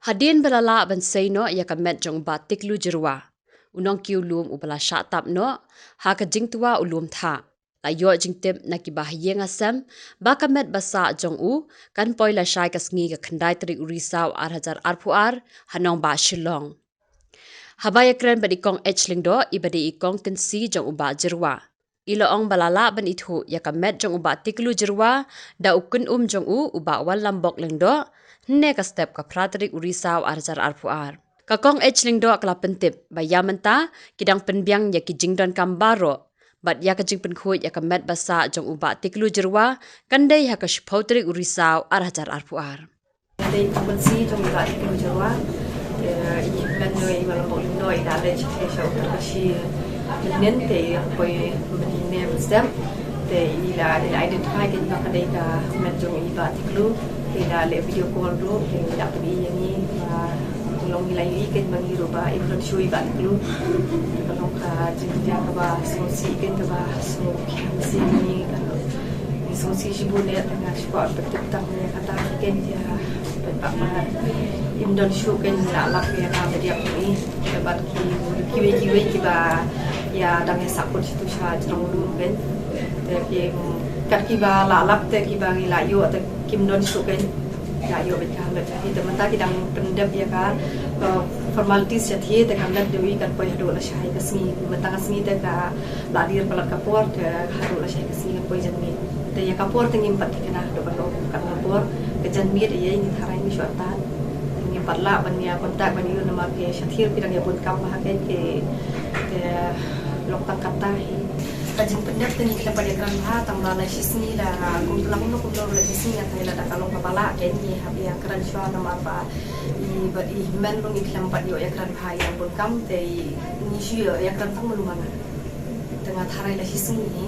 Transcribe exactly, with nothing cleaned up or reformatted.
Hadien ba la lah ban sei noh ïa ka met jong u Bah Tiklu Jyrwa, u nongkiew lum uba la shah tap noh ha ka jingtwa u lum thah, la ïoh jingtip na kiba ha ïing ha sem ba ka met ba sah jong u kan poi lashai ka sngi ka khyndai tarik u Risaw ar hajar arphew ar ha nongbah Shillong. Haba ïakren bad i Kong H Lyngdoh, iba dei i kong kynsi jong u Bah Jyrwa, i la ong ba la lah ban ithuh ïa ka met jong u Bah Tiklu Jyrwa da u kynum jong u, u Bah Wanlambok Lyngdoh, hynne ka step ka phra tarik u Risaw ar hajar arphew ar. Ka Kong H Lyngdoh ka la pyntip ba ïa mynta ki dang pynbiang ïa ki jingdonkam baroh bad ïa ka jingpynkhuid ïa ka met ba sah jong u Bah Tiklu Jyrwa kan dei ha ka shiphew tarik u Risaw ar hajar arphew ar. Dei ka kynsi jong u Bah Tiklu Jyrwa. Eh, i met jong i Wanlambok Lyngdoh i la leit sha Uttarkashi mynhynnin, te i la poi mynhynnin mynstep. Te i la, i la identify kein ba ka dei ka met jong i Bah Tiklu. Te i la leh video call ruh, te i la pyni ïa ngi ba ka long, ngi la ïohi kein ba ngi ruh ba im don shuh i Bah Tiklu. Ka long ka jingïa kaba sngewsih kein, kaba sngewsih ïa ngi, ka long sngewsih shibun eh, te nga shu kwah ban tip tang ïa kata kein, ïa, bad ba, ba im don shuh kein, la lap ïa ka ba dei ka i, bad ki, kiwei kiwei kiba ïa dang ïa sahkut sha tu sha jrong lum kein. Te ki, kat kiba la lap te kiba ngi la ïoh te kim don shuh kein. La ïoh bad ka met, te mynta ki dang pyndep ïa ka, eh, formalities shathie, te ka met dei kan poi haduh lashai ka sngi. Mynta ka sngi te ka la dier palat ka por, te haduh lashai ka sngi kan poi janmiet. Te ïa ka por te ngim pat thikna haduh katno, katno por, ka janmiet ïa ngi tharai ngi shu artat. Ngim pat lah ban ïa contact ban ïoh namar ki shathie ki dang ïa bun kam bha kein ki, te long tang kata hi. Ka jingpyndep te ngi khlem pat ïa kren bha, tang ba la shisngi la, kum la kumno kumno la shisngi, nga tharai lada ka long kaba lah kein ngi hap ïa kren shuwa namar ba i, ba i hynmen ruh ngi khlem pat ïoh ïa kren bha ïa bun kam, te i, ngi shu ïoh ïa kren tang malu ma nga. Te nga tharai la shisngi hi.